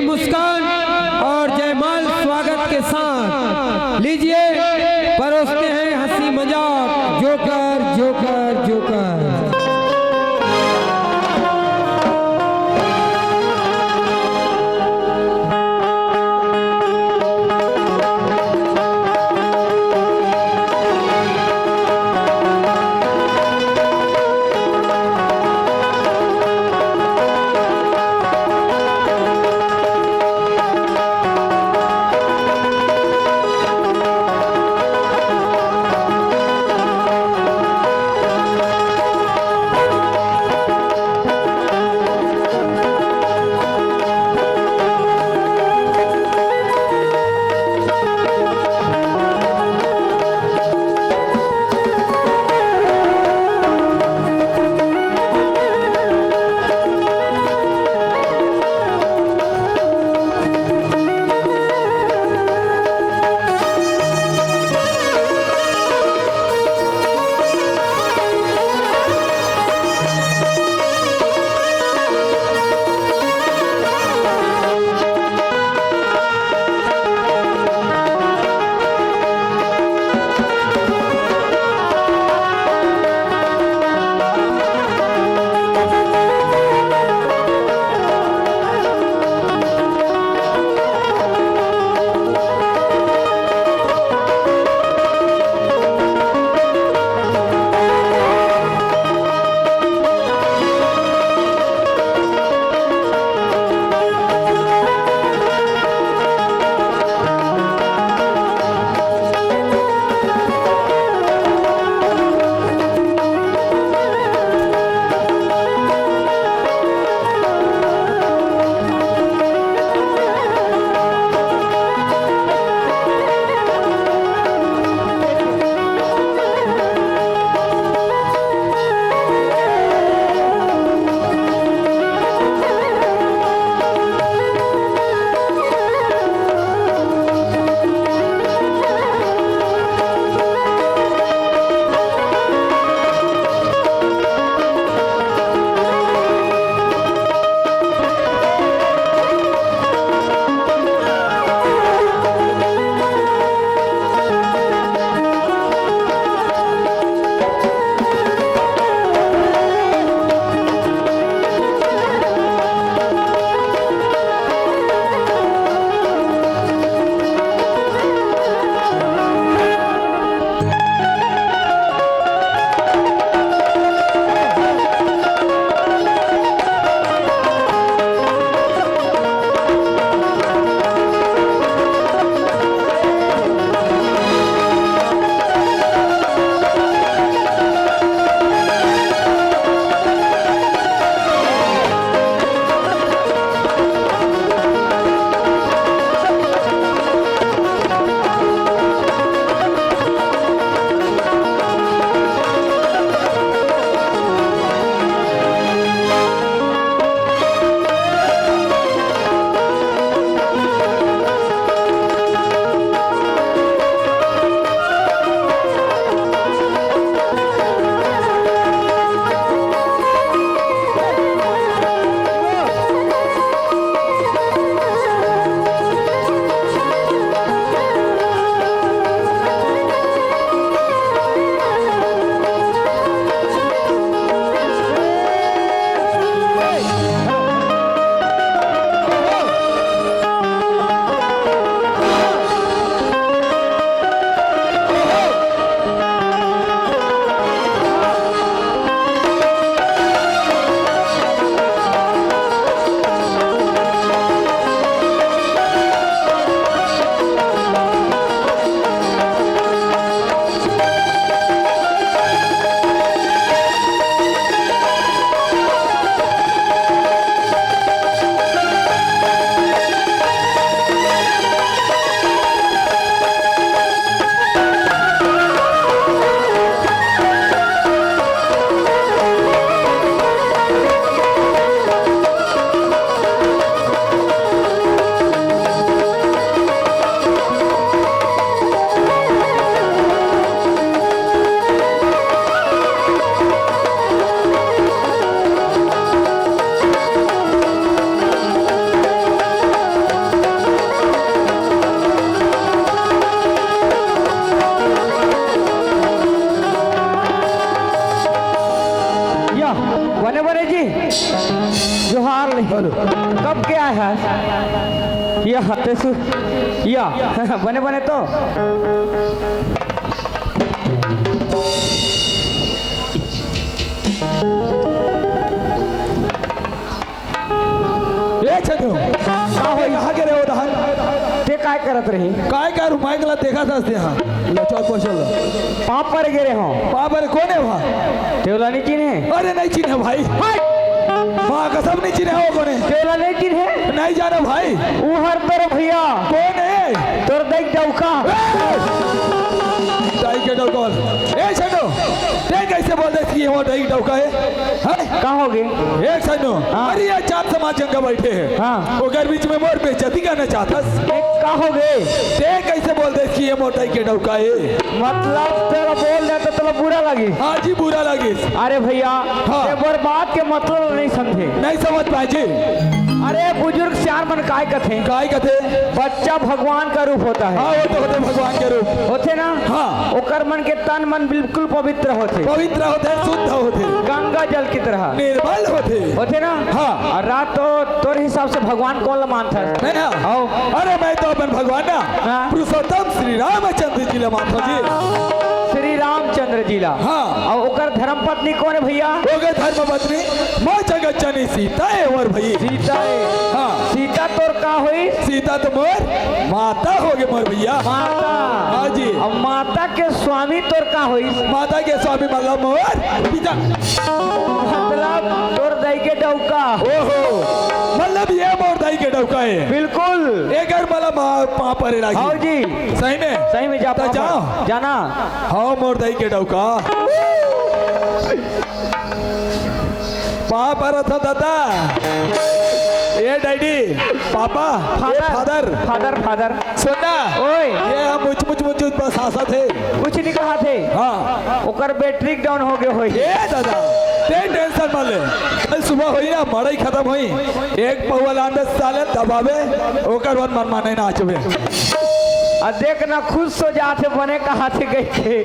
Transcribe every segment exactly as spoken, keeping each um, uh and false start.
मुस्कान और जयमाल स्वागत के साथ लीजिए, परोसते हैं हंसी मजाक, जोकर, जोकर, जोकर। के आय हस? या, तेसु, या, बने, बने तो। ए छनु, का होई? कहाँ गे रहे हो दहन? ते काय करत रही? काय कर, माइक ला देखत हस ते हा। लो, चल, पहुँच लो। पाँव परे गे रहे हो। पाँव परे कोन हे वहाँ? तेला नहीं चिन्हे? अरे नहीं चिन्हे भाई। हट! माँ कसम नहीं चिन्हे हो कोन हे। तेला नहीं चिन्हे? नहीं जाने भाई। उ हर तोर भैया। कोन हे? तोर दाई के डौका। ए! दाई के डौका वाला। ए छनु, ते कैसे बोल देस कि ये मोर दाई के डौका हे? हैं? का हो गे? ए छनु, हाँ। अरे ये जात समाज जंग बैठे हे। हाँ। ओकर बीच में मोर बेइज्जती करना चाहत हस। ए, का हो गे? ते कैसे बोल देस कि ये मोर दाई के डौका हे? मतलब, तेला बोल दे तो तेला बुरा लगी। हाँ जी, बुरा लगी। अरे भैया, हाँ। ते मोर बात के मतलब नहीं समझे। नहीं समझ पाए जी। अरे बुजुर्ग सियान मन काय कथे? काय कथे? बच्चा भगवान का रूप होता है। हाँ, वो तो होथे भगवान के रूप। होथे ना? हाँ। ओकर मन के तन मन बिल्कुल पवित्र होथे। पवित्र होथे, शुद्ध होथे। गंगा जल की तरह। निर्मल होथे। होथे ना? हाँ। अउ रात तो तोर हिसाब से भगवान कोन ला मानथस? मैं ना? हव। अरे मैं तो अपन भगवान ना, हाँ। पुरुषोत्तम श्री रामचंद्र जी ला मानथों जी। श्री रामचंद्र जी ला। हाँ। अउ ओकर धर्म पत्नी कोन हे भैया? ओकर धर्म पत्नी माँ जगत जननी सीता हे मोर भाई। सीता हे। हाँ। सीता तोर का होइस? सीता तो मोर माता हो गे मोर भैया। माता। हाँ जी। अउ माता के स्वामी तोर का होइस? माता के स्वामी मतलब मोर पिता। मतलब तोर दाई के डौका। ओहो, मतलब ये मोर दाई के डौका हे। बिल्कुल। एकर मतलब मा-, पाँव परे लागी। हाँ जी। सही में? सही में जा तो पाँव जाओ। पर। जाना। हाँ, मोर दाई के डौका। पाँव परत हँव दादा। ए डैडी, पापा, ए फादर। फादर। Father, father. सुन ना। ओए। ये ह मुच, मुच, मुच, मुच बस हँसत हे। कुछ नहीं कहत हे। हाँ। ओकर बैटरी डाउन हो गे होही। ए दादा, ते टेंशन मत ले। कल सुबह होही ना, मड़ई खतम होही। एक पउवा लान दे साले दबाबे, ओकर बाद मनमाने नाचबे। अउ देख ना, खुश हो जात हे, बने कहत हे कहिके।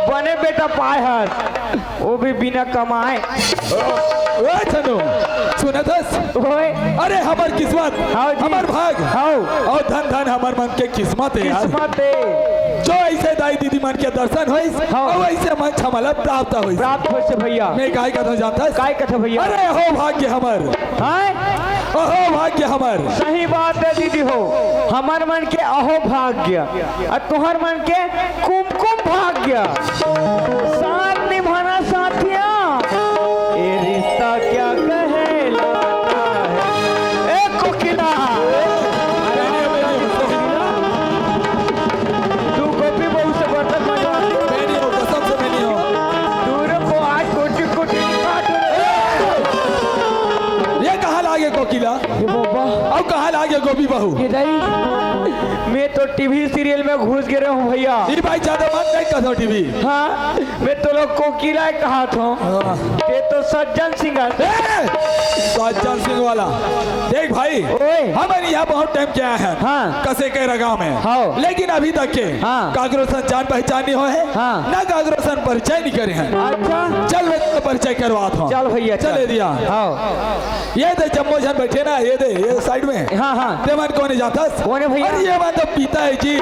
बने बेटा पाए हस। वो भी बिना कमाए। ओ, ओ छनु, सुनत हस? ओए। अरे हमर किस्मत, हाँ जी। हमर भाग, हाँ। अउ धन धन हमर मन के किस्मत हे यार। किस्मत हे। जो अइसे दाई दीदी मन के दर्शन होइस, हाँ। अउ अइसे मंच हमला प्राप्त होइस। प्राप्त होइस भैया। मैं काय कथों जानत हस? काय कथों भैया? अरे अहो भाग्य हमर। हाँ? अहो भाग्य हमर। सही बात हे दीदी हो, हमर मन के अहो भाग्य। अउ तुँहर मन के कुमकुम भाग्य। साथ निभाना साथिया, ये रिश्ता क्या कहलाता है? ए कोकिला। तू गोपी बहू से बर्तन मंजवाती। मैं नहीं हूँ, कसम से मैं नहीं हूँ। तू रे को आज कोटी कोटी काट। ये कहाँ लागे कोकिला? ये बाबा। अउ कहाँ लागे गोपी बहू? ये दाई, मैं तो टीवी सीरियल में घुस गे रहेंव भैया। ई भाई ज्यादा बात नहीं कथों टीवी। हाँ, मैं तो लोग कोकिला कहत हँव। हाँ। ये तो सज्जन सिंह हे। ए! सज्जन सिंह वाला। देख भाई, ओए। हमन यहाँ बहुत टाइम के आए हन। हाँ। कसेकेरा गाँव में। हाँ। लेकिन अभी तक के हाँ। काकरो सन जान पहचान नहीं होए हे, हाँ। ना काकरो सन परिचय नहीं करे हन। अच्छा। चल मैं तो परिचय करवात हँव। चल भैया, चल चल। ए दिया। हाँ। ये दे जम्मो झन बैठे ना, ये दे, ये साइड में। हाँ, हाँ। ते मन कोन हे जानथस? कोन हे भैया? अरे ये मन तो पीता हे जी।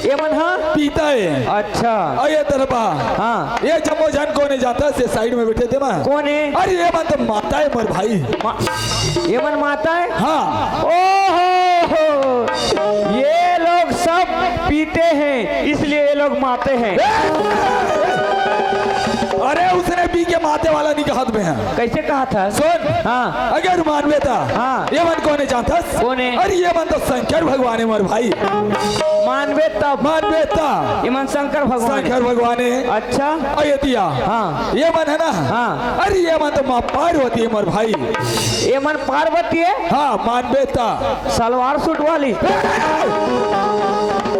ये मन, हाँ? पीता हे। अच्छा। अउ ये तरफ आ। हाँ। ये जम्मो झन कोन हे जानथस? ये साइड में बैठे ते मन। कोन हे? अरे ये मन तो माता हे मोर भाई। मा-, ये मन माता हे? हाँ। ओहो हो, ये लोग सब पीते हैं, इसलिए ये लोग माते हैं। अरे उसने पी के माते वाला नहीं कहत मैं। कैसे कहत हस? सुन। हाँ। अगर मानबे त। हाँ। ये मन कोन हे जानथस? कोन हे? अरे ये मन तो शंकर भगवान हे मोर भाई। मानबे तब। मानबे त। ये मन शंकर भगवान हे। शंकर भगवान हे। अच्छा। अउ ये दिया। हाँ। ये मन हे ना? हाँ। अरे ये मन तो माँ पार्वती हे मोर भाई। ये मन पार्वती हे? हाँ, मानबे त। सलवार सूट वाली।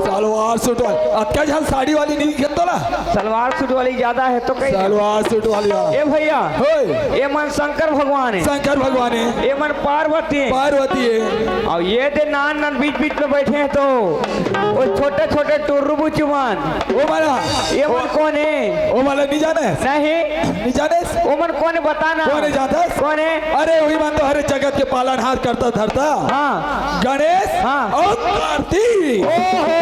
सलवार सूट वाली। अतका झन साड़ी वाली नहीं खेत तोला। सलवार सूट वाली ज्यादा हे तो कही। सलवार सूट वाली, हाँ। ए भैया, होय। ए मन शंकर भगवान हे। शंकर भगवान हे। ए मन पार्वती हे। पार्वती हे। अउ ये दे नान नान बीच बीच में बैठे हे तो, वो छोटे छोटे टुर्रू बुचु मन। ओ माला। ये मन कोन हे? ओ माला, नहीं जाने? नहीं। नहीं जाने? ओ मन कोन हे, बता ना। कोन हे जानथस? कोन हे? अरे, वही मन तो हर जगत के पालनहार करता धरता। हाँ। गणेश हाँ। अउ कार्तिक। ओहो,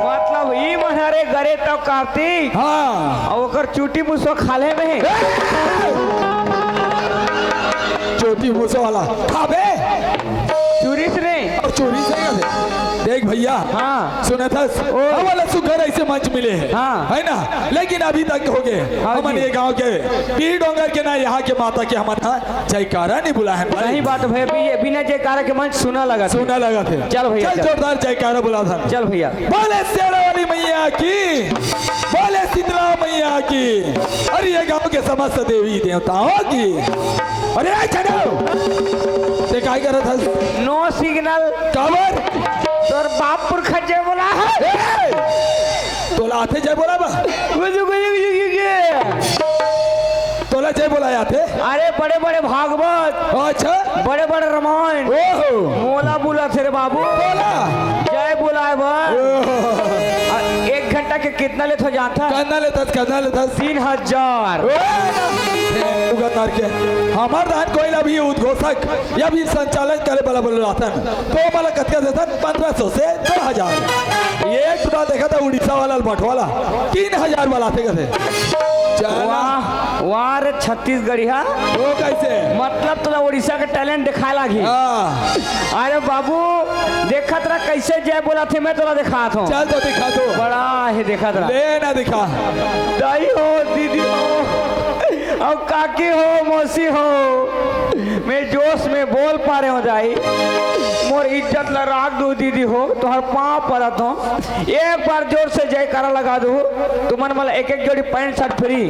मतलब ई मन हरे गणेश अउ कार्तिक। हाँ। अउ ओकर चूटी मुसवा खाल्हे में हे। ए! चूटी मुसवा वाला खाबे। चूरी से नहीं। अउ चूरी से कैसे? देख भैया, हाँ। सुनथस, ओ। हमन ला सुघर ऐसे मंच मिले हे, हाँ। है ना? लेकिन अभी तक हो गए, हाँ हमन जी। ये गांव के पीर डोंगर के ना, यहाँ के माता के हमन हा जयकारा नहीं बुलाए हन भाई। सही बात है भैया, बि-, बिना जयकारा के मंच सूना लगथे। सूना लगथे। चल भैया, चल चल। जोरदार जयकारा बुलाथन। चल भैया। बोले शेरा वाली मैया की, बोले शीतला मैया की, अरे ये गांव के समस्त देवी देवताओं की। अरे ए छड़ो, ते काय करत हस? No signal। काबर? तोर बाप पुरखा जय बोला हे। ए! तोला आथे जय बोला बा? गुजु, गुजु, गुजु, गुजु, गुजु। तोला जय बोला आथे? अरे बड़े बड़े भागवत, अच्छा। बड़े बड़े रामायण। ओहो। मोला बोलाथे रे बाबू। बोला। जय बोलाए बर। ओहो। आ, एक घंटा के कितना लेथो जानथस? कितना लेथस, कितना लेथस? तीन हजार। ओए, उगत नार के। हमार दान कोई ला भी उद्घोषक या भी संचालन करे वाला बोले रहतन, तो वाला कतका देथन? पन्द्रह सौ से दो हजार। ये एक टुरा देखा था उड़ीसा वाला, बंटवाला, तीन हजार वाला थे कहते। चला। वाह, वाह रे छत्तीसगढ़िया। वो कैसे? मतलब तोला उड़ीसा के talent दिखाए लागी। हाँ। अरे बाबू, देखत रह कैसे जय बोलाथे, मैं तोला दिखात हूँ। चल तो दिखा दो। बड़ा हे, देखत रह। ले ना दिखा। दाई हो, दीदी हो, अउ काकी हो, मौसी हो, मैं जोश में बोल पा रहे हूँ दाई। मोर इज्जत ला राख दू दीदी हो, तोहर पाँव परत हूँ। एक बार जोर से जयकारा लगा दू, तुमन मन ला एक एक जोड़ी pant shirt free।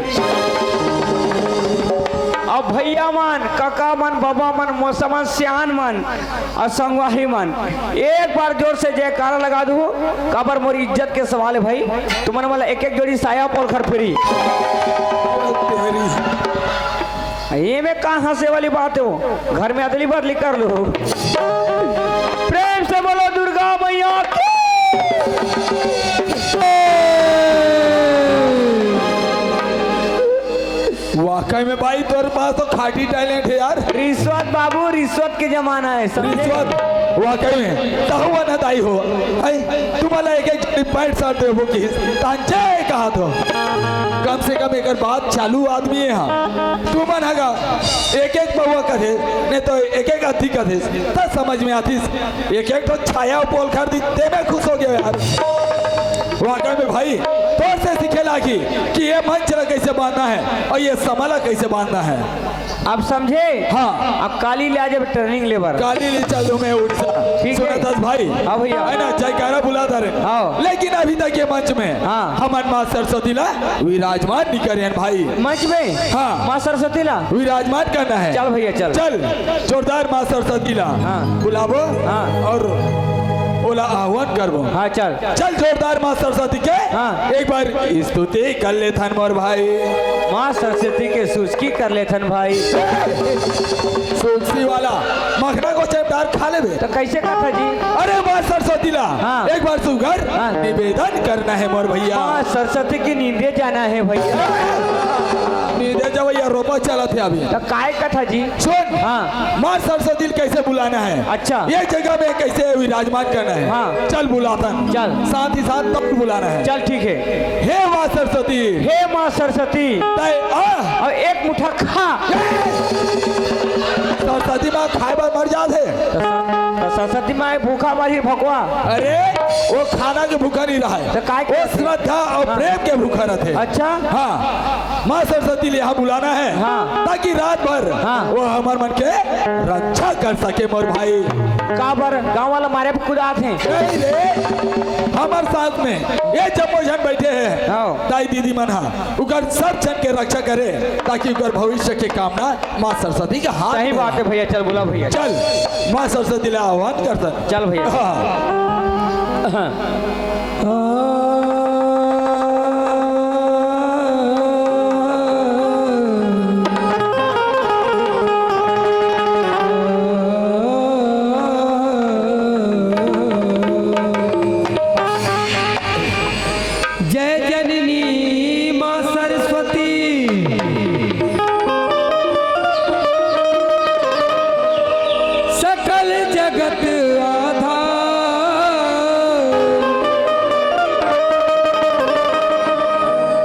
अउ भैया मन, काका मन, बाबा मन, मौसा मन, सियान मन, अउ संगवारी मन, एक बार जोर से जयकारा लगा दू, काबर मोर इज्जत के सवाल हे भाई। तुमन मन ला एक एक जोड़ी साया पोलखर free। ये में का हंसे वाली बात हे? वो घर में अदली बदली कर लो। प्रेम से बोलो दुर्गा मैया की। वाकई में भाई, तोर पास तो खाटी talent हे यार। रिश्वत बाबू, रिश्वत के जमाना हे, समझे? रिश्वत, वाकई में। तहु अनदाई हो। आई, तुम्हाला एक एक pant shirt देबो किहिस, तांचे कहा तो। कम से कम एकर बात चालू आदमी हे, हाँ। तुमन हगा एक एक पौवा कथे, नहीं तो एक एक अद्धी कथे, तब समझ में आतिस। एक एक तो छाया पोलखर दी, ते में खुश हो गया यार। वाकई में भाई, तोर से सीखे लागी कि ये मंच ला कैसे बांधना हे अउ ये समा ला कैसे बांधना हे। अब समझे? हाँ। अब काली ले आ जब training ले बर। काली ले चल दो मैं उड़ीसा। ठीक हे। सुनथस भाई? हाँ भैया। हे ना, जयकारा बुलात हरे। हाँ। लेकिन अभी तक ये मंच में हाँ। हमन माँ सरस्वती ला विराजमान नहीं करे हन भाई। मंच में? हाँ। माँ सरस्वती ला? विराजमान करना हे। चल भैया, चल। चल, जोरदार माँ सरस्वती ला हाँ। बुलाबो हाँ। अउ ओला आह्वान करबो। हाँ, चल। चल, जोरदार माँ सरस्वती के हाँ। एक बार स्तुति कर लेथन मोर भाई। माँ सरस्वती के सुस्की कर लेथन भाई। सुस्की वाला मखना को चमदार खा लेबे। तो कैसे कथा जी? अरे माँ सरस्वती ला हाँ। एक बार सुघर हाँ। निवेदन करना हे मोर भैया। माँ सरस्वती की नींदे जाना हे भैया। नींदे जा भैया, रोपा चलत हे अभी। तो काय कथा जी? सुन, हाँ। माँ सरस्वती ल कैसे बुलाना हे? अच्छा। ये जगह में कैसे विराजमान करना हे? हाँ। चल बुलाथन। चल। साथ ही साथ तब बुलाना हे। चल ठीक हे। हे माँ सरस्वती। हे माँ सरस्वती। तय आ। अउ एक मुठा खा। सरस्वती माँ खाए बर मर जात हे। तो सर-, तो सरस्वती माँ भूखा मरही भकवा। अरे, वो खाना के भूखा नहीं रहा हे। तो काय वो के? श्रद्धा अउ हाँ। प्रेम के भूखा रहिथे। अच्छा। हाँ। माँ सरस्वती ले यहाँ बुलाना हे, हाँ। ताकि रात भर हाँ। वो हमर मन के रक्षा कर सके मोर भाई। काबर गाँव वाला मारे पे कुदात हे? नहीं रे, हमर साथ में ये जम्मो झन बैठे हे, हाँ। दाई दीदी मन हा, उकर सब झन के रक्षा करे, ताकि उकर भविष्य के कामना माँ सरस्वती के हाथ सही में बात हे। हे भैया, चल बुला भैया। चल, माँ सरस्वती ला आह्वान करथन। चल भैया। हाँ। हाँ। जगत आधार।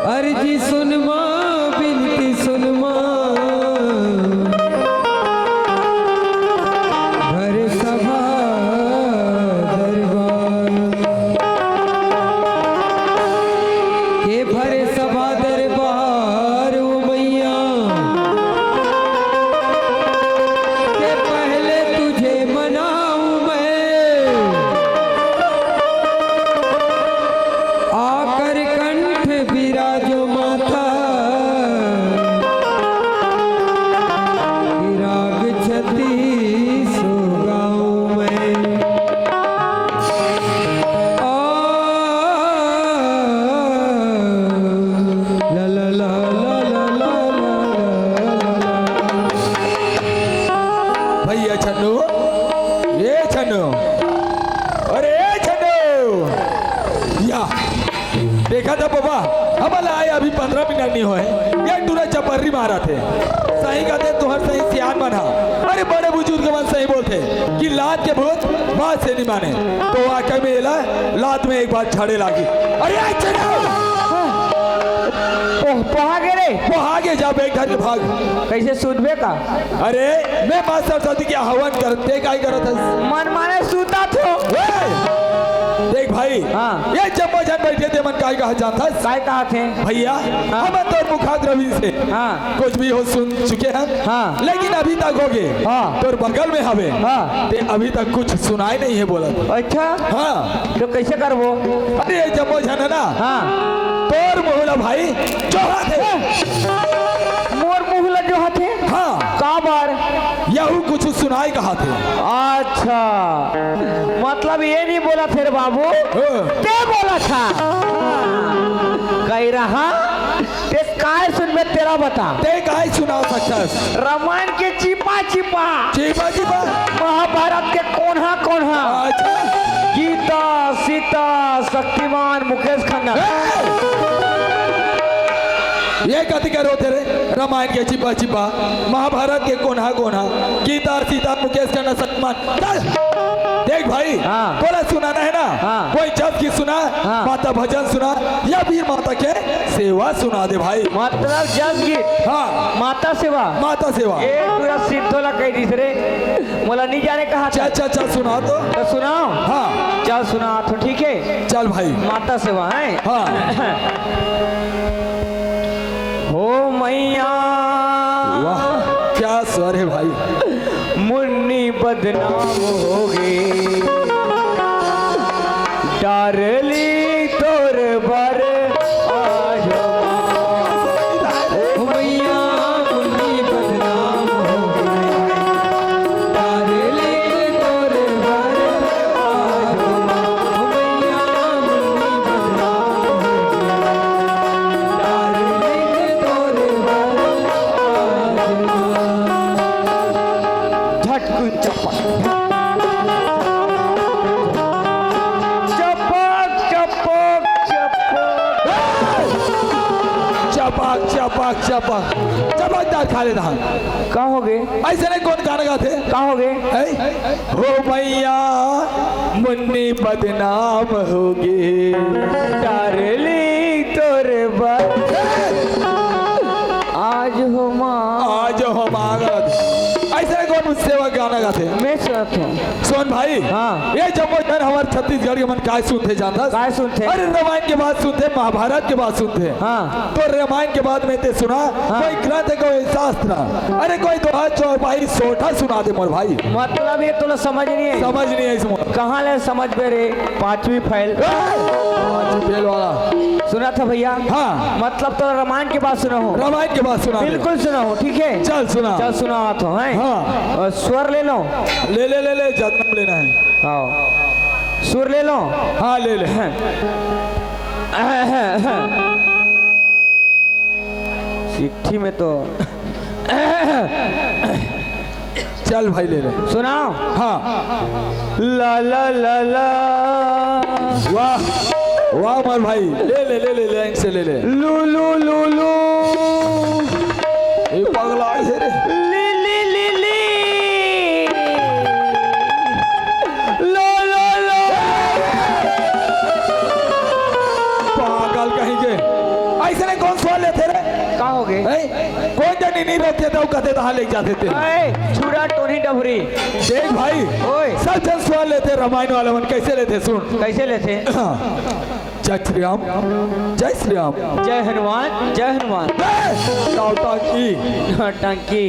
अर्जी सुन माँ, बिनती सुन माँ, भर सभा दरबार। के भरे सभा दरबार ओ मैया, के पहले तुझे मनाऊं मैं, आकर कंठ विराजो माता, कि राग छत्तीसो गाऊं मैं। भैया छन्नू, ए छन्नू, अरे ए छन्नू, या देखा था बाबा, हमला आए अभी पंद्रह मिनट नहीं होए, ये टूरा चपर्री मारा थे। सही कहते तुहर सही सियान मन हा। अरे बड़े बुजुर्ग मन सही बोलते कि लात के भूत बात से नहीं माने। तो वाकई में एला लात में एक बार झाड़े लागी। अरे आ चढ़ाओ। पोह-, पोहा गे रे। पोहा गे जा बेग धर के भाग। कैसे सुनबे का? अरे मैं माँ सरस्वती के हवन कर, ते काय करत हस? मन माने सूता थो। ए! देख भाई, हाँ। ये जम्मो झन बैठे ते मन काय कहा जानत हस? काय कहा थे? भैया, हाँ। हम तोर मुखाग्रही से हाँ। कुछ भी हो सुन चुके हैं, हाँ। लेकिन अभी तक हो गए। हाँ। तोर बगल में हवे। हाँ। ते अभी तक कुछ सुनाए नहीं है बोलत। अच्छा। हाँ। तो कैसे करबो? अरे ये जम्मो झन है ना। हाँ। तोर मुहला भाई जोहा थे। मोर मुहला जोहा थे? हाँ। काबर? यहू कुछ सुनाए कहा थे। अच्छा, मतलब ये नहीं बोला थे रे बाबू, हाँ। ते बोला था। कह रहा, ते काय सुनबे तेला बता। ते काय सुना सकथस? रामायण के चिपा चिपा। चिपा चिपा। महाभारत के कोन्हा कोन्हा। अच्छा। गीता, सीता, शक्तिमान, मुकेश खन्ना। ए! ये कथी कर होते रे? रामायण के चिपा चिपा, महाभारत के कोन्हा कोन्हा, गीता, सीता, मुकेश खन्ना, शक्तिमान। चल। देख भाई, हाँ। तोला सुनाना है ना? हाँ। कोई जस गीत सुना, हाँ। माता भजन सुना, या फिर माता के सेवा सुना दे भाई। मतलब जस गीत? हाँ। माता सेवा? माता सेवा। ए, पूरा सिद्धो ला कह दिस रे। मोला नहीं जाने कहा था। चल, चल, चल, सुना तो। तो सुनाओ। हाँ। चल, सुना तो, ठीक है? चल भाई। माता सेवा है। हाँ। हो मैया। वाह, क्या स्वर है भाई। मुन्नी बदनाम हो गए, डारली तोर बर आज। हो मैया, मुन्नी बदनाम हो गए, डारली तोर बर आज। हो मैया, मुन्नी बदनाम हो गए, डारली तोर बर आज। झटकुन चपक। चपक, चपक, चपक। चपक, चपक, चपक। चपकदार खा ले धान। का हो गे? ऐसे नहीं कौन गाना गाते? का हो गे? ऐ? हो मैया, मुन्नी बदनाम हो गे। डारली तोर बर। आज हो माँ। आज हो माँ। ऐसे कौन सेवा गाना गाते? मैं सुनत हूँ। सुन भाई, हाँ। ये जम्मो झन हमारे छत्तीसगढ़ के मन काय सुनते जानता? काय सुनते? अरे रामायण के बात सुनते, महाभारत के बात सुनते। हाँ। तो रामायण के बात में ते सुना, हाँ। कोई ग्रंथ, कोई शास्त्र, अरे कोई दोहा चौपाई सोटा सुना दे मोर भाई। मतलब ये तोला समझ नहीं है? समझ नहीं है इसमें। कहाँ ले समझ में रे? पांचवी फेल। ए! पांचवी फेल वाला। सुना था भैया? हाँ। मतलब तो रामायण के बात सुना हो। रामायण के बात सुना दे। बिल्कुल सुना हो, ठीक है? चल सुना। चल सुना तो, हैं? हाँ। और स्वर ले लो। ले, ले, ले, ले, जन्म लेना है। हाँ। सुर ले लो। हाँ, ले ले। सिट्ठी में तो। चल भाई, ले ले। सुनाओ। हाँ। ला, ला, ला, ला। वाह, वाह मोर भाई, ले ले, ले ले, लाइन से ले ले। लू, लू, लू, लू। ये पगला है रे। ली, ली, ली, ली। हो गे? हैं? कोन जनी नहीं रोकथे त कहथे तहाँ ले जाथे ते। ए, छुरा टोनी डबरी। देख भाई, ओए। सब झन स्वाद लेथे, रामायण वाला मन कइसे लेथे सुन। कइसे लेथे? जय श्री राम, जय श्री राम। जय हनुमान, जय हनुमान। ए, नौटंकी। नौटंकी।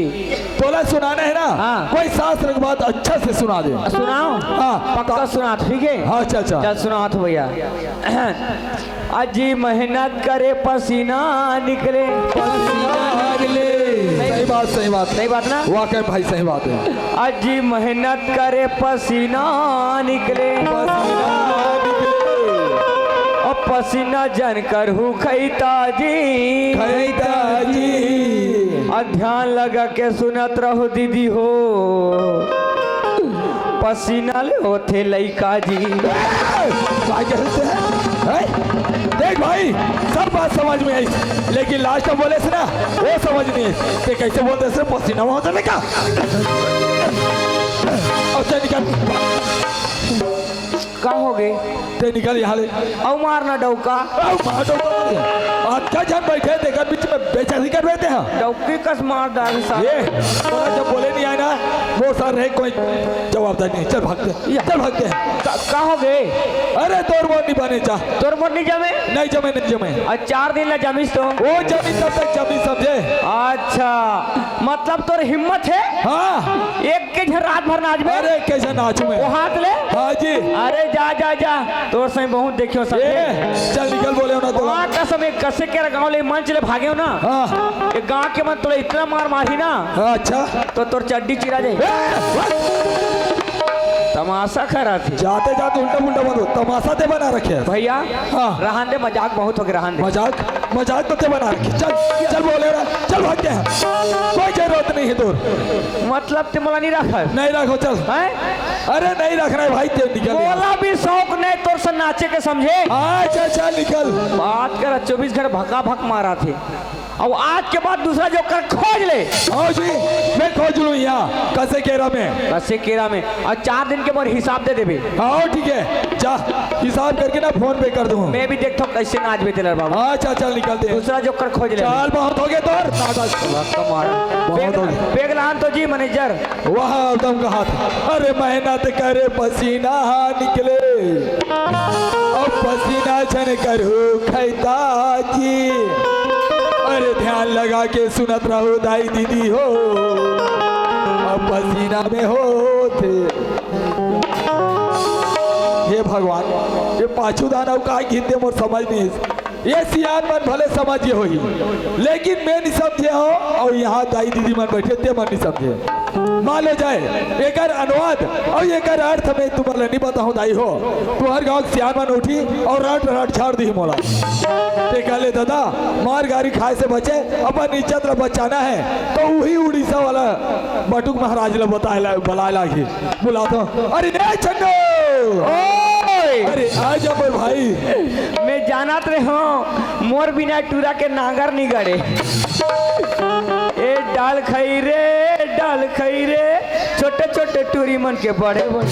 तोला सुनाना हे ना? हाँ। कोई शास्त्र के बात अच्छा से सुना दे। सुनाओ। हाँ। पक्का सुना, ठीक है? हाँ, अच्छा, अच्छा। चल सुनाओ तो भैया। अजी मेहनत करे पसीना निकले। पसीना निकले। सही बात, सही बात। सही बात ना? वाकई भाई सही बात है। अजी मेहनत करे पसीना निकले। पसीना निकले। अब पसीना जन करहू खैता जी। खैता जी। अब ध्यान लगा के सुनत रहो दीदी हो। पसीना ले होथे लइका जी। भाई कहते हैं, हैं? देख भाई, सब बात समझ में आई, लेकिन लास्ट में बोले से ना, वो समझ नहीं है। ते कैसे बोलते से पसीना में होथे लइका? और चल निकल। का हो गे? ते निकल यहाँ ले। अउ मार ना डौका। अउ मार डौका बोले। अच्छा झन बैठे, देखा बीच में बेइज्जती कर देते हैं। डौकी कस मार डाल साला। ये, तोला जब बोले नहीं आए ना, वो सर रहे कोई जवाबदारी नहीं। चल भागते, या। चल भागते हैं। का, का हो गे? अरे तोर मोर नहीं बने जा। तोर मोर नहीं जमे? नहीं जमे, नहीं जमे। अउ चार दिन ला जमीस तो? वो जमीस तब तक जमीस समझे। अच्छा, मतलब तोर हिम्मत है? हाँ। एक के झन रात भर नाचबे? अरे कैसे नाचू मैं? वो हाथ ले? हाँ जी। अरे जा, जा, जा, तोर सही बहुत देखियो सब। ए, चल निकल बोले हो ना तो। माँ कसम, एक कसे के गाँव ले मंच ले भागे हो ना। हाँ। एक गाँव के मन तोला इतना मार मारी ना। हाँ, अच्छा। तो तोर चड्डी चिरा जाए। ए, बस। तमाशा करा थे। जाते जाते उल्टा पुल्टा मत हो, तमाशा ते बना रखे है। भैया, हाँ। रहन दे, मजाक बहुत हो गया, रहन दे। मजाक, मजाक तो ते बना रखे। चल, चल बोले रहा, चल भागते हैं। कोई जरूरत नहीं है तोर। मतलब ते मोला नहीं रखा? नहीं रखो, चल। हैं? अरे नहीं रखना है भाई, ते निकल। मोला भी शौक नहीं तोर से नाचे के, समझे? हाँ, चल, चल, निकल। बात कर, चौबीस घंटे भका भक मारा थे। अब आज के बाद दूसरा जोकर खोज ले। हाँ जी, मैं खोज लूँ यहाँ, कसे केरा में। कसे केरा में। और चार दिन के मोर हिसाब दे देबे। हाँ, ठीक है, जा, हिसाब करके ना फोन पे कर दूँ। मैं भी देखता हूँ कैसे नाच बेचेलर बाबू। हाँ, चल, चल, निकलते हैं। दूसरा जोकर खोज ले। चल, बहुत हो गया तोर नाटक। बहुत हो गया। पेगलान तो जी मैनेजर। वाह, एकदम कहा था। अरे मेहनत करे पसीना निकले, अब पसीना झन करहू खैता जी। अरे ध्यान लगा के सुनत रहो दाई दीदी हो, अब पसीना में होथे। हे भगवान, ये पाछू दाना का गीत दे मोर समझ नहीं। ये सियान मन भले समझ गे होही, लेकिन मैं नहीं समझे हो, और यहाँ दाई दीदी मन बैठे ते मन नहीं समझे। मान लो जाए, एकर अनुवाद और एकर अर्थ मैं तुम्हारे नहीं बताऊँ दाई हो। तुम्हारे गाँव के सियान मन उठी और रट रट झाड़ दी मोला। ते कहले दादा, मार गारी खाए से बचे, अपन इज्जत ला बचाना है, तो वही उड़ीसा वाला बटुक महाराज ला बताए ला, बुलाए लागी। बुलाता हूँ। अरे ए छन्नो! ओए! अरे आ जा मोर भाई। मैं जानत रहे हूँ, मोर बिना टूरा के नांगर नहीं गड़े। ए डाल खई रे, डाल खई रे, छोटे छोटे टूरी मन के बड़े बड़े।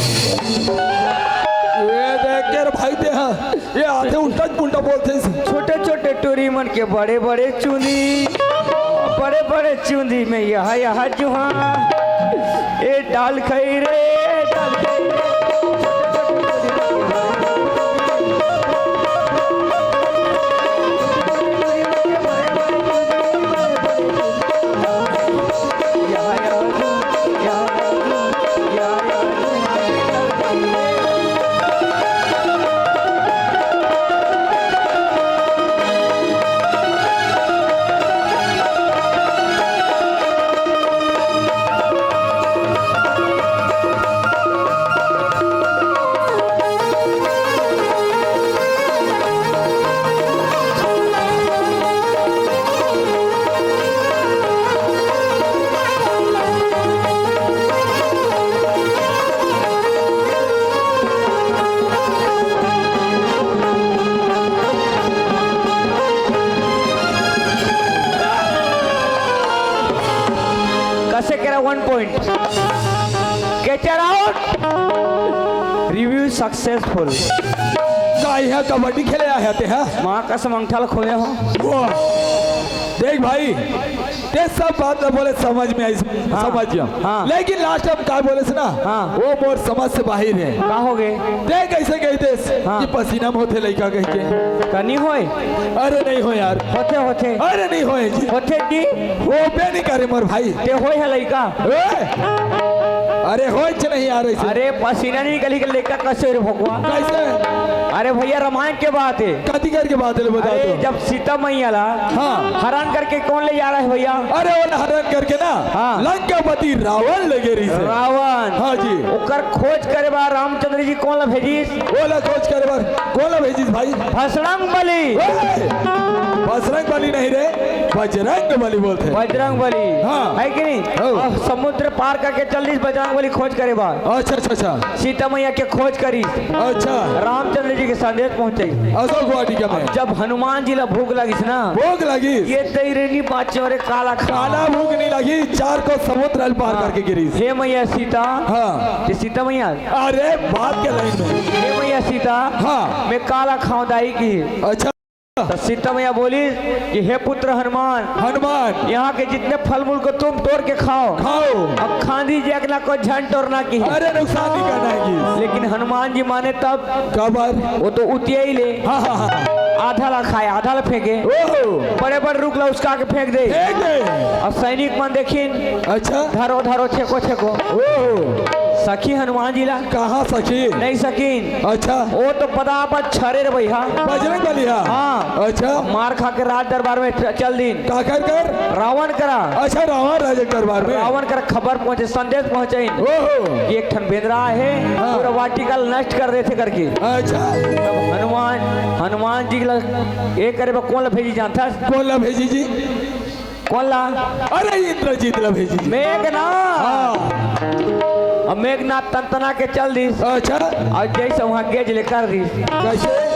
ये देख के रे भाई ते हाँ। ये आथे उल्टा पुल्टा बोलथे। छोटे छोटे टूरी मन के बड़े बड़े चुंदी, बड़े बड़े चुंदी में यह यह जुहा। ए डाल खई रे, डाल खई रे। कसे केरा one point. Catcher out. Review successful. का इहाँ कबड्डी खेले आए हते, हाँ? माँ कसम अंगठा ल खोले हो। वाह। देख भाई, ते सब बात ला बोले, समझ में आइस, हाँ, समझ गया। हाँ। लेकिन last time का बोलेस ना, हाँ। वो मोर समझ से बाहिर हे। का हो गे? ते कइसे कहितेस हाँ। कि पसीना में होथे लइका कहिके? का नइ होय? अरे नइ होय यार। होथे, होथे। अरे नइ होय जी। होथे जी। होबे नइ करे मोर भाई। ते होय हे लइका? ए? अरे होयच नहीं यार अइसे। अरे पसीना नइ निकलही के लइका कइसे रे भोकवा? कइसे? अरे भइया, रामायण के बात हे। कथी करके बात हे, बता अरे, तो। जब सीता मैया ला हाँ। हरण करके कोन ले जा रहे भइया? अरे, ओला हरण करके ना, हाँ। लंकापति रावण ले गे रहिस हे। रावण। हाँ जी। ओकर खोज करे बर रामचंद्र जी कोन ला भेजिस? ओला खोज करे बर कोन ला भेजिस भाई? बजरंग बली। ओए! बजरंग बली नहीं रे, बजरंग बली बोलथे। बजरंग बली। हाँ। हे कि नहीं? हो। अउ समुद्र पार करके चल दिस बजरंग बली खोज करे बर। अच्छा, अच्छा, अच्छा। सीता मैया के खोज करिस। अच्छा। रामचंद्र जी के संदेश पहुंचाइस। अशोक वाटिका में। जब हनुमान जी ला भूख लगिस ना, भूख लगिस। ये तइरे नइ बाँचों रे, काला खा। काला भूख नइ लगिस, चार कोस समुद्र ल पार हाँ। करके गिरिस। हे मैया सीता। हाँ। ये सीता मैया। अरे बात के line में। हे मैया सीता। हाँ। मैं काला खाऊं दाई कहिस। अच्छा। त सीता मैया बोलिस कि हे पुत्र हनुमान, हनुमान। यहाँ के जितने फल मूल को तुम तोड़ के खाओ। खाओ। अब खांदी जी अकेला को झन टोरना कहिस। अरे नुकसान नइ करना हे कहिस। लेकिन हनुमान जी माने तब? काबर? वो तो उतिया ही ले। हाँ, हाँ, हाँ। आधा ला खाए, आधा ला फेंके। ओहो। बड़े बड़े रुख ला उसका के फेंक दे। फेंक दे। अउ सैनिक मन देखिन। अच्छा। धरो, धरो, छेको, छेको। ओहो। सखी हनुमान जी ला। कहाँ सखी? नइ सकिन। अच्छा। वो तो पदापत छरे रे भइया। बजरंग बली हा? हाँ। अच्छा। मार खा के राज दरबार में च-, चल दिन। काकर कर? रावण करा। अच्छा, रावण राज दरबार में। रावण करा खबर पहुंचे, संदेश पहुंचाइन। ओहो। कि एक ठन बेंदरा हे, हाँ। पूरा वाटिका ल नष्ट कर देथे करके। अच्छा। तब हनुमान, हनुमान जी ला ये करे बर कोन ला भेजी जानथस? कोन ला भेजी जी? कोन ला? अरे इंद्रजीत ला भेजी जी। मेघनाथ। हाँ। अउ मेघनाथ तनतना के चल दिस। अच्छा। अउ जइसे उहाँ गेज ले कर दिस। कइसे?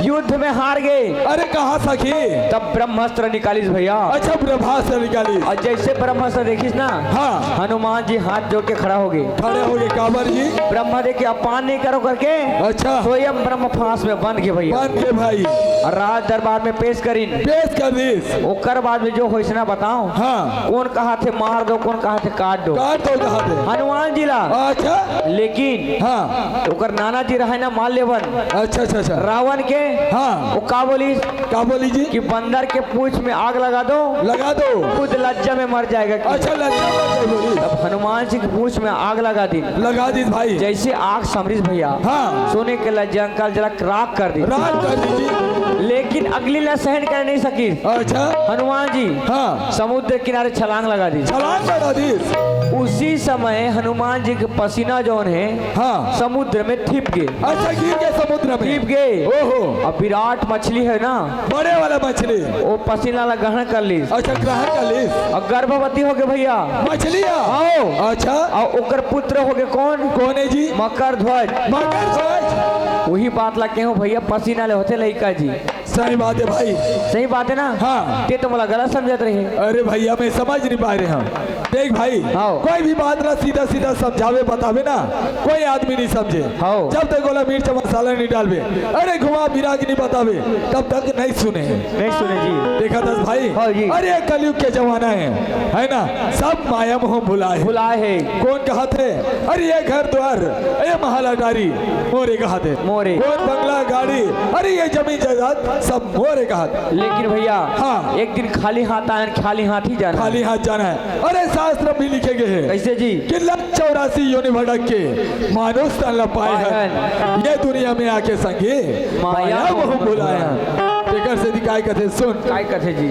युद्ध में हार गे। अरे कहाँ सखी? तब ब्रह्मास्त्र निकालिस भइया। अच्छा, ब्रह्मास्त्र निकालिस। अउ जइसे ब्रह्मास्त्र देखिस ना, हाँ। हनुमान जी हाथ जोड़ के खड़ा हो गे। खड़े हो गे, काबर जी? ब्रह्मा दे के अपमान नइ करों करके। अच्छा। स्वयं ब्रह्म फांस में बंध गे भइया। बंध गे भाई। अउ राज दरबार में पेश करिन। पेश कर दिस। ओकर बाद में जो होइस ना बताओं। हाँ। कोन कहाथे मार दो, कोन कहाथे काट दो। काट दो कहाथे। हनुमान जी ला। अच्छा। लेकिन हाँ। ओकर नाना जी रहे ना माल्यवन। अच्छा, अच्छा, अच्छा। रावण के। हाँ। वो का बोलिस? का बोली जी? कि बंदर के पूछ में आग लगा दो। लगा दो। खुद लज्जा में मर जाएगा। अच्छा, लज्जा मर जाए बोली। तब हनुमान जी की पूछ में आग लगा दिस। लगा दिस भाई। जइसे आग समरिस भइया। हाँ। सोने के लज्जा अंकल जला राख कर दिस। राख कर दिस जी। लेकिन अगली ला सहन कर नइ सकिस। अच्छा। हनुमान जी हाँ। समुद्र किनारे छलांग लगा दिस। छलांग लगा दिस। उसी समय हनुमान जी के पसीना जौन हे हाँ। समुद्र में थिप गे। अच्छा, गिर गे समुद्र में। थिप गे। ओहो। अब विराट मछली हे ना। बड़े वाला मछली। वो पसीना ला ग्रहण कर लिस। अच्छा, ग्रहण कर लिस। अउ गर्भवती हो गे भइया। मछली हा? हाँ। अच्छा। अउ ओकर पुत्र हो गे कोन? कोन हे जी? मकर ध्वज। मकर ध्वज। वही बात ला केहेंव भइया, पसीना ले होथे लइका जी। सही बात हे भाई। सही बात हे ना? हाँ। ते तो मोला गलत समझत रहे। अरे भइया, मैं समझ नइ पाए रहेंव। देख भाई, हाँ। कोई भी बात ला सीधा सीधा समझाबे बताबे ना, कोई आदमी नइ समझे। हाँ। जब तक ओला मिर्च मसाला नइ डालबे, अरे घुमा फिरा के नइ बताबे, तब तक नइ सुने। नइ सुने जी। देखथस भाई? हाँ जी। अरे कलयुग के जमाना हे, हे ना? सब माया मोह भुलाए हे। भुलाए हे। कोन कहाथे? अरे ये घर द्वार, ये महल अटारी मोरे कहाथे। मोरे। कोन बंगला गाड़ी, अरे ये जमीन जायदाद सब मोरे कहाथे। लेकिन भइया, हाँ। एक दिन खाली हाथ आए, खाली हाथ ही जाना हे। खाली हाथ जाना हे। अरे शास्त्र में भी लिखे गे हे। कइसे जी? कि लख चौरासी योनि भटक के मानुष तन ला पाए हन। पाए हन। ये दुनिया में आके संगी माया माया मोह मोह भुलाए हन। तेकर सेती काय कथे सुन। काय कथे जी?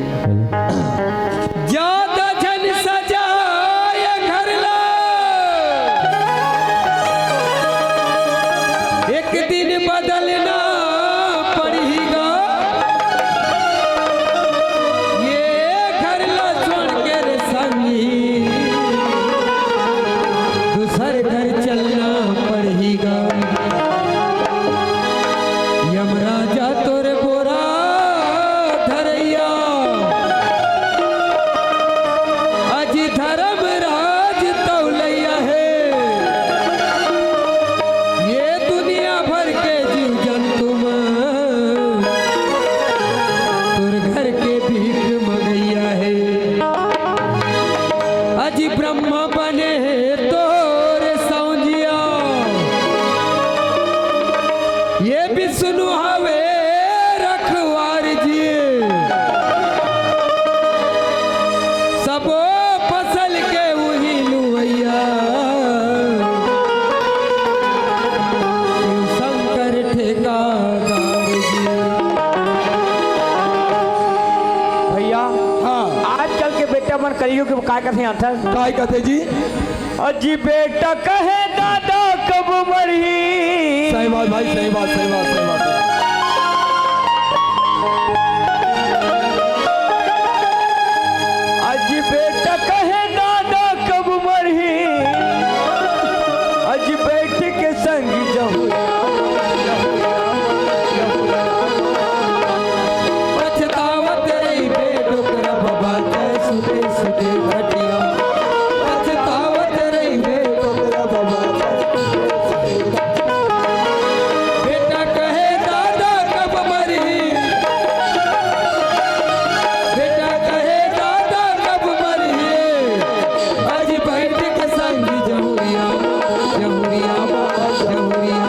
ज्यादा झन सजाय घर ला, एक दिन बदलना पड़ही गा। ये घर ला छोड़ के रे संगी, दूसर घर चलना पड़ही गा। यमराजा तोर बोरा धरइया, अजी धर्मराज तौलइया हे। ये दुनिया भर के जीव जंतु विष्णु हवे रखवार जी, सबो फसल के उही लुवैया, शिव शंकर ठेकादार जी। भैया, हाँ। आजकल के बेटा मन कलयुग में काय कथे आंसर? काय कथे जी? अजी बेटा कहे दादा कब मरही? सही बात भाई, सही बात, सही बात, सही बात। अजी बेटा कहे दादा कब मरही? अजी बैठ के संग जहू पछतावत रहिबे डोकरा बाबा तैं सुते सुते खटिया। पछतावत रहिबे डोकरा बाबा तैं सुते सुते खटिया। बेटा कहे दादा कब मरही? बेटा कहे दादा कब मरही? आज बैठ के संगी जमुरिया, जमुरिया, जमुरिया।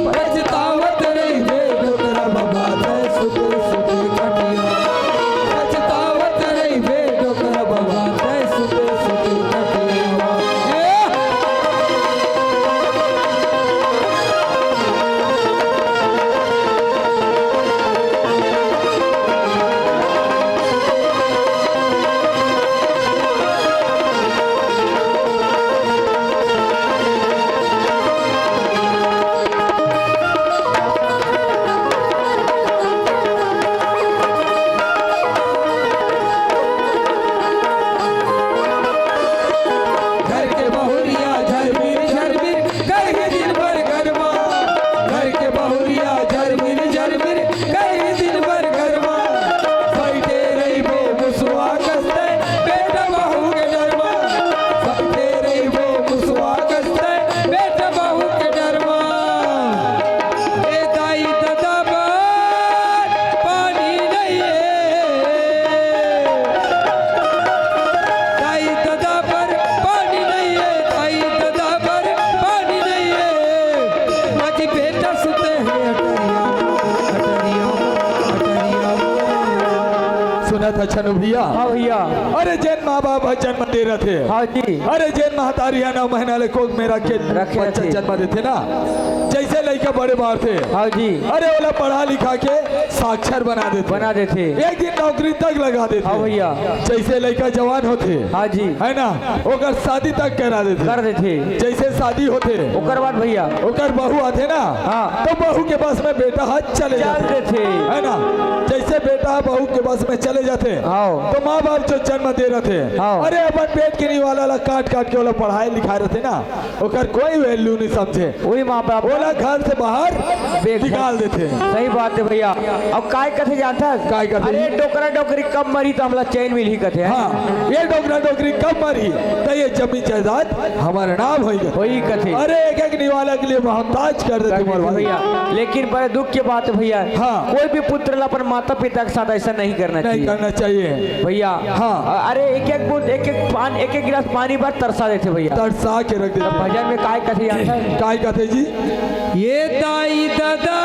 पछतावत रहिबे डोकरा बाबा तैं सुते सुते खटिया। पछतावत रहिबे डोकरा बाबा तैं सुते सुते खटिया। ए! घर के बहुरिया झरमिर झरमिर करही दिन भर गरबा। घर के बहुरिया झरमिर झरमिर करही दिन भर गरबा। सइठे रहिबे मुसवा कस तैं बेटा बहू के डरमा। सइठे रहिबे मुसवा कस तैं बेटा बहू के डरमा। ए दाई ददा बर पानी नइ हे। दाई ददा बर पानी नइ हे, दाई ददा बर पानी नइ हे। आज बेटा सुते हे अटरिया, अटरिया, अटरिया। सुनत हस छनु भैया? हाँ भैया। अरे जेन माँ बाप ह जन्म दे रथे, हाँ जी। अरे जेन महतारी ह नौ महीना ले कोख में रख के रखे बच्चा रथे। जन्म देथे ना, जइसे लइका बड़े बाढ़थे, हाँ जी। अरे ओला पढ़ा लिखा के साक्षर बना देथे। बना देथे। एक दिन नौकरी तक लगा देथे। हाँ भैया। जइसे लइका जवान होथे, हाँ जी। है ना, ओकर शादी तक करा देथे। कर देथे। जइसे शादी होथे, ओकर बाद भैया। ओकर बहू आथे ना, हाँ। तो बहू के बस में बेटा ह चले चल जाथे। देथे। है ना, जइसे बेटा ह बहू के बस में चले जाथे, हाँ। तो माँ बाप जो जन्म दे रथे, हाँ। अरे अपन पेट के निवाला ला काट काट के ओला पढ़ाए लिखाए रथे ना, ओकर कोई value नइ समझे। वही माँ बाप ओला घर से बाहर बेघर। निकाल देथे। सही बात हे भैया। अब काय कथे जानथस? काय कथे? अरे डोकरा डोकरी कब मरही त हमला चैन मिलही कथे, हैं? हाँ, ये डोकरा डोकरी कब मरही त ये जमीन जायदाद हमर नाम होही कथे। होही कथे। अरे एक एक निवाला के लिए मोहताज कर देथे कर मोर देथे भाई। भैया। लेकिन बड़े दुख के बात हे भैया, हाँ। कोई भी पुत्र ला अपन माता पिता के साथ ऐसा नहीं करना नहीं चाहिए। करना चाहिए। भैया, हाँ। अ-, अरे एक एक बूंद, एक एक पान, एक एक गिलास पानी बर तरसा देथे भैया। तरसा के रख देथे। भजन में काय कथे जानथस? काय कथे जी? ये दाई ददा